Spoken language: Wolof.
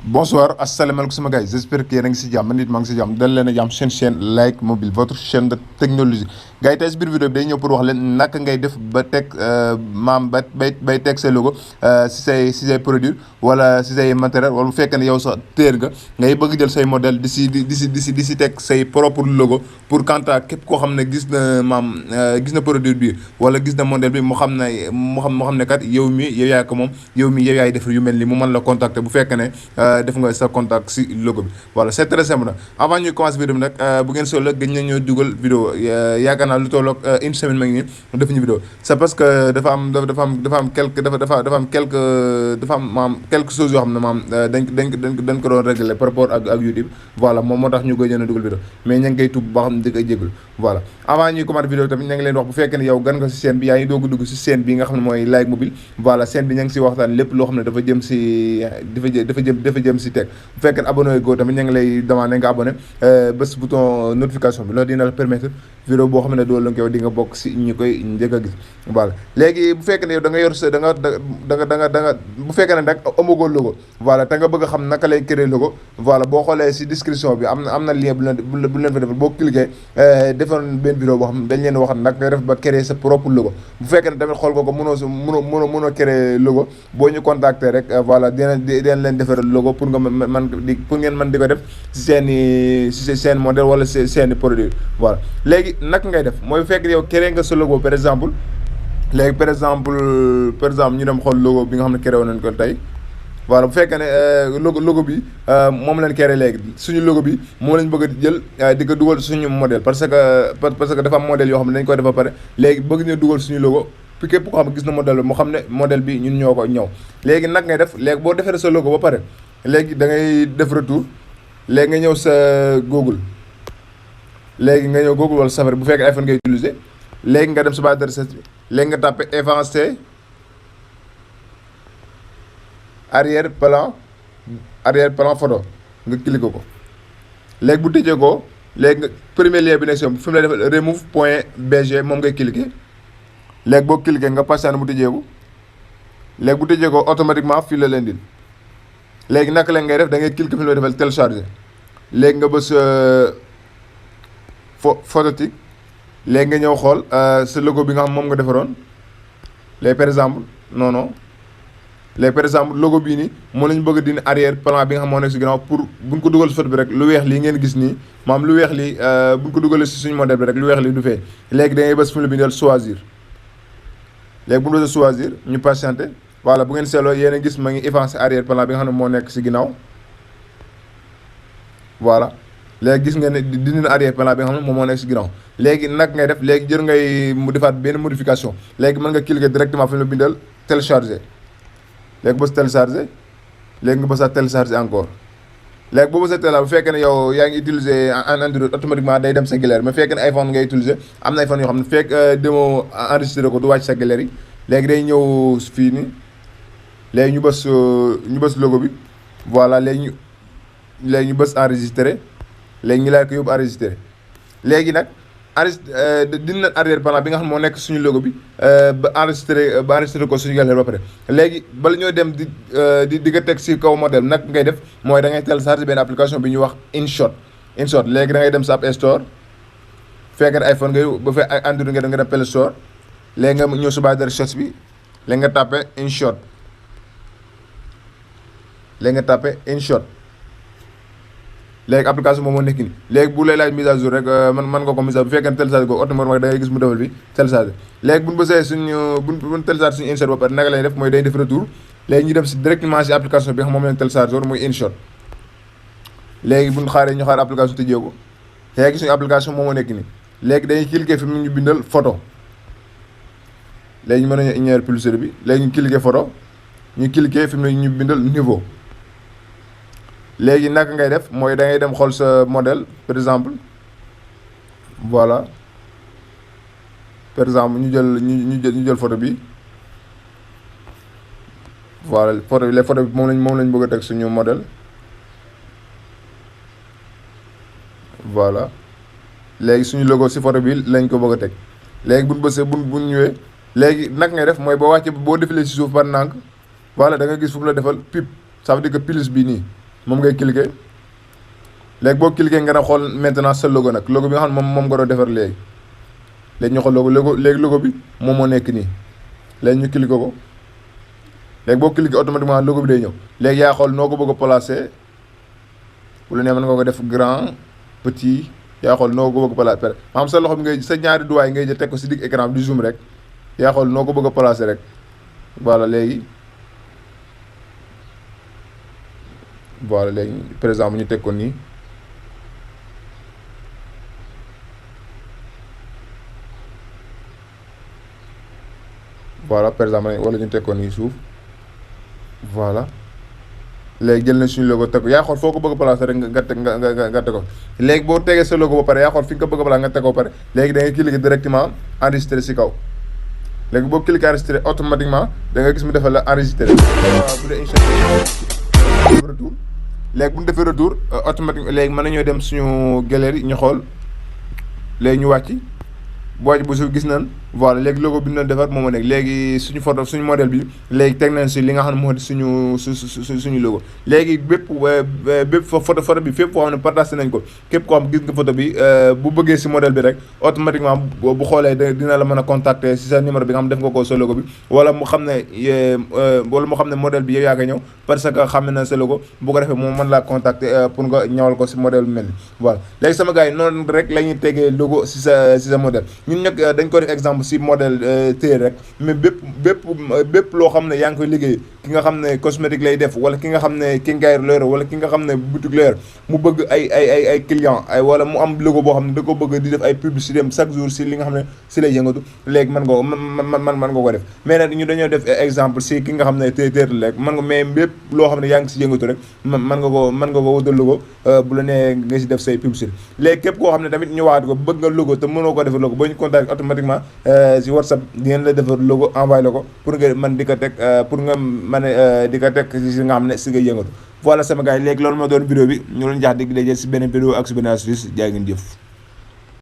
Bonsoir, assalamualaikum sama gars, j'espère que yéen a ngi si jàmm nit maa ngi si jàmm dal leen a jàmm seen chaîne Like Mobile votre chaîne de technologie gars yi tey si biir vidéo bi day ñëw pour wax leen naka ngay def ba teg maam bay teg say logo si say produit wala si say matériel wala bu fekkee ne yow sax téer nga ngay bëgg jël say modèle di si teg say propre logo pour quant à képp koo xam ne gis na gis na produit bi wala gis na modèle bi mu xam ne mu xam ne kat yow mi yow yaay ko moom yow mi yow yaay def yu mel ni mu mën la contacter bu fekkee ne def nga sa contact si logo bi voilà c'est très simple nag avant ñuy commencer vidéo bi nag bu ngeen soxla gëj nañoo dugal vidéo yaakaar naa lu tolloog une semaine ma ngi nii def ñu vidéo c'est parce que dafa am quelque chose yoo xam ne dañ ko doon régler par rapport ak YouTube voilà moom moo tax ñu gëj a dugal vidéo mais ña ngi koy tub boo xam ne di koy jégalu voilà avant ñuy commencer vidéo tamit ña ngi leen wax bu fekkee ne yow gan nga si chaîne bi yaa ngi doog a dugg si chaîne bi nga xam ne mooy Like Mobile voilà chaîne bi ña ngi si waxtaan lépp loo xam ne dafa jëm si jëm si teg bu fekkee abonné go tamit ñu ngi lay demandé nga abonné bés bouton notification bi loolu dina la permettre vidéo boo xam ne doo lënk yow di nga bokk si ñi koy njëkk a gis voilà léegi bu fekkee ne yow da nga yor sa da nga bu fekkee ne nag amagoo logo voilà te nga bëgg a xam naka lay créer logo voilà boo xoolee si description bi am na lien bu leen fa defal boo cliquer defoon benn vidéo boo xam ne dañ leen wax nag nga def ba créer sa propre logo bu fekkee ne tamit xool nga ko mënoo créer logo boo ñu contacter rek voilà dinañ leen defaral logo pour nga pour ngeen mën di ko def si seen modèle wala seen produit voilà léegi naka ngay def mooy fekk yow créé nga sa logo par exemple léegi par exemple ñu dem xool logo bi nga xam ne créé woon nañ ko tey voilà bu fekkee ne logo bi moom lañ créé léegi suñu logo bi moom lañ bëgg a jël di ko dugal suñu modèle parce que dafa am modèle yoo xam ne dañ koy def ba pare léegi bëgg ñu dugal suñu logo puis képp koo xam ne gis na modèle bi mu xam ne modèle bi ñun ñoo ko ñëw léegi nag ngay def léegi boo defee sa logo ba pare léegi da ngay def retour léegi nga ñëw sa Google léegi nga ñëw Google wala Safari bu fekkee iPhone ngay utiliser léegi nga dem sa barre de recherche bi léegi nga tapé avancé arrière plan photo nga cliquer ko léegi bu tëjee ko léegi nga premier lien bi nekk si fi mu lay defal remove point bg moom ngay cliquer léegi boo cliquer nga patiente mu tëjeeku léegi bu tëjee ko automatiquement fii la leen di léegi naka la ngay def da ngay cliquer fi mu lay defal télécharger léegi nga bës phototique léegi nga ñëw xool sa logo bi nga xam moom nga defaroon léegi par exemple léegi par exemple logo bii nii moo lañu bëgg a dindi arrière plan bi nga xam moo nekk si ginnaaw pour buñ ko dugal si photo bi rek lu weex lii ngeen gis nii maam lu weex lii buñ ko dugalee si suñu modèle bi rek lu weex lii du fee léegi da ngay bës fi mu la bindal choisir léegi bu ñu bësee choisir ñu patienté voilà bu ngeen seetloo yéen a gis ma ngi effacé arrière plan bi nga xam ne moo nekk si ginnaaw voilà léegi gis nga ne dindi na arrière plan bi nga xam ne moom moo nekk si ginnaaw léegi nag ngay def léegi jër ngay mu defaat benn modification léegi mën nga cliquer directement fi mu la bindal télécharger léegi bës télécharger léegi nga bësaat télécharger encore léegi boo bësee télécharger bu fekkee ne yow yaa ngi utiliser en Android automatiquement day dem sa galerie mais fekkee ne iPhone ngay utiliser am na iPhone yoo xam ne fekk demoo enregistré ko du wàcc sa galerie léegi day ñëw fii nii léegi ñu bës logo bi voilà léegi ñu bës enregistré léegi ñu laaj ko yóbbu enregistré léegi nag dina arrière plan bi nga xam moo nekk suñu logo bi ba enregistré ko suñu galerie ba pare léegi bala ñoo dem di ko teg si kaw modèle nag ngay def mooy da ngay télécharger benn application bi ñuy wax InShot léegi da ngay dem sa App Store fekkee iPhone ngay ba fekk Android nga dem Play Store léegi nga ñëw sa barre de recherche bi léegi nga tapé InShot léegi application moom moo nekk nii léegi bu lay laaj mise à jour rek man nga ko mise à jour bu fekkee ne télécharge ko automatiquement da ngay gis mu defal bi télécharge léegi bu ñu bësee buñ télécharge suñu InShot ba pare naka lay def mooy day def retour léegi ñu dem si directement si application bi nga xam moom lañ télécharge woon muy InShot léegi buñ xaaree ñu xaar application tëjee ko léegi suñu application moom moo nekk nii léegi dañuy cliquer fi mu ñu bindal photo léegi ñu mën nañu ignorer publicité bi léegi ñu cliquer photo ñu cliquer fi mu ñu bindal niveau léegi naka ngay def mooy da ngay dem xool sa modèle par exemple voilà par exemple ñu jël photo bi voilà photo bi moom lañ bëgg a teg suñu modèle voilà léegi suñu logo si photo bi lañ ko bëgg a teg léegi buñ bësee buñ ñëwee léegi naka ngay def mooy boo wàccee boo defalee si suuf par ndànk voilà da nga gis fu mu la defal pip ça veut dire que plus bi nii moom ngay cliquer léegi boo cliquer nga ne xool maintenant sa logo nag logo bi nga xam ne moom nga doon defar léegi ñu xool logo léegi logo bi moom moo nekk nii léegi ñu cliquer ko léegi boo cliquer automatiquement logo bi day ñëw léegi yaa xool noo ko bëgg a placer bu la nee mën nga ko def grand petit yaa xool noo ko bëgg a placer maanaam sa loxo bi ngay sa ñaari doigts ngay jël teg ko si digg écran bi di zoom rek yaa xool noo ko bëgg a placer rek voilà léegi par exemple ñu teg ko nii voilà par exemple wala ñu teg ko nii suuf voilà léegi jël na suñu logo teg ko yaa xool foo ko bëgg a placer rek nga teg ko léegi boo tegee sa logo ba pare yaa xool fi nga ko bëgg a placer nga teg ko ba pare léegi da ngay cliquer directement enregistrer si kaw léegi boo cliquer enregistrer automatiquement da nga gis mu defal la enregistrer bu dee incha allah retour léegi bu ñu defee retour automatiquement léegi mën nañoo dem suñu galerie ñu xool léegi ñu wàcc booy bu suuf gis nañ voilà léegi logo bi ñu doon defar moom moo nekk léegi suñu photo suñu modèle bi léegi teg nañ si li nga xam ne moo di suñu logo léegi bépp photo bi fépp foo xam ne partagé nañ ko képp koo xam gis nga photo bi bu bëggee si modèle bi rek automatiquement bu xoolee dina la mën a contacter si sa numéro bi nga xam def nga ko sa logo bi wala mu xam ne modèle bi yow yaa koy ñëw parce que xam na sa logo bu ko defee moom mën laa contacter pour nga ñëwal ko si modèle bi mel ni voilà léegi sama gars yi noonu rek la ñuy tegee logo si sa modèle ñun nag dañ ko def exemple si modèle téere rek mais bépp loo xam ne yaa ngi koy liggéey ki nga xam ne cosmétique lay def wala ki nga xam ne quincaillerie lay yor wala ki nga xam ne boutique lay yor mu bëgg ay client wala mu am logo boo xam ne da ko bëgg di def ay publicité am chaque jour si li nga xam ne si lay yëngatu léegi mën nga ko def mais nag ñu dañoo def exemple si ki nga xam ne téere la rek mën nga mais bépp loo xam ne yaa ngi si yëngatu rek mën nga ko wutal logo bu la nee nga si def say publicité léegi képp koo xam ne tamit ñu waxaat ko bëgg nga logo te mënoo ko defar logo boo ñu contacté automatiquement si WhatsApp di ngeen la defar logo envoyé la ko pour nga mën di ko teg pour nga mën a di ko teg si nga xam ne si nga yëngatu voilà sama gars yi léegi loolu moo doon vidéo bi ñu leen jax dig lay jël si beneen vidéo ak si beneen astuce jaay ngeen jëf